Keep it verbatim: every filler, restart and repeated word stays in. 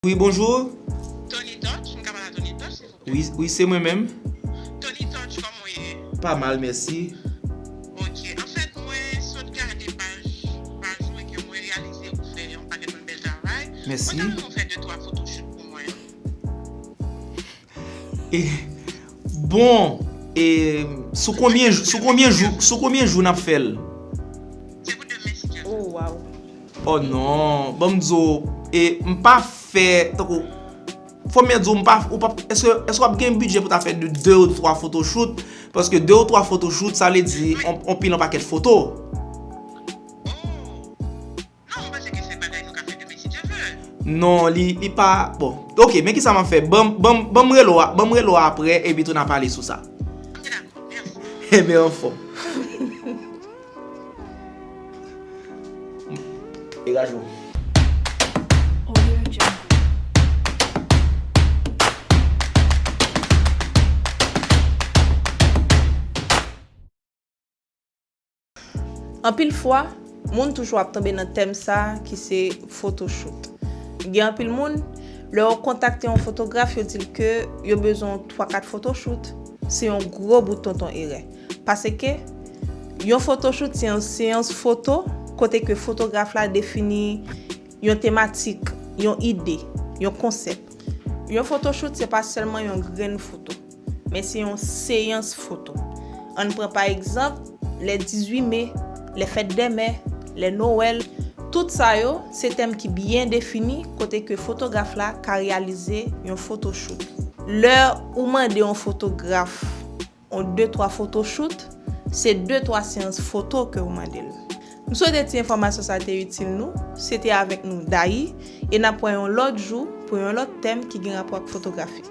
Wi, bonjou. Tony Touch, m ka pale a Tony Touch, silvouplè? Wi, wi, se mwen menm. Tony Touch, kòman w ye? Pa mal, mèsi. Ok, anfèt, mwen sot gade paj, paj ou e ke mwen reyalize ou fè yon pakèt moun bèl travay. Mèsi. Mwen ta renmen w fè de twa photoshoot pou mwen. E, bon, e, sou konbyen, sou konbyen jou, sou konbyen jou n ap fè l? Se pou demen, si Dye vle. Oh, wow. Oh non, ban m di w, e, m pa fè, tankou, fò m byen di w, m pa, ou pa, èske, èske w ap gen bidjè pou ta fè de, de ou twa photoshoot? Paske de ou twa photoshoot, sa vle di on, on pil on pakèt foto. Oh! Non, m panse ke se bagay nou ka fè demen, si Dye vle. Non, li, li pa, bon. Ok, men kisa m ap fè? Ban m, ban m, ban m rele w a, ban m rele w a aprè, epi tou n a pale sou sa. Ok, dakò, mèsi. Ebyen, anfòm. Degaje w. Anpil fwa, moun toujou ap tonbe nan tèm sa a ki se photoshoot. Gen anpil moun, lè yo kontakte yon fotograf, yo di l ke yo bezwen yon twa kat photoshoot. Se yon gwo bout tonton erè. Paske yon photoshoot se yon seyans foto kote ke fotograf la defini yon tematik, yon ide, yon konsèp. Yon photoshoot se pa sèlman yon grenn foto, men se yon seyans foto. Ann pran pa egzanp, lè dizuit me, lè fèt dè mè, lè Nowèl, tout sa yo, se tèm ki byen defini kote ke fotograf la ka reyalize yon photoshoot. Lè ou mande yon fotograf yon de twa photoshoot, se de twa seyans foto ke ou mande l. M swete ti enfòmasyon sa te itil nou, se te avèk nou Dayi, e n ap wè yon lòt jou pou yon lòt tèm ki gen rapò ak fotografi.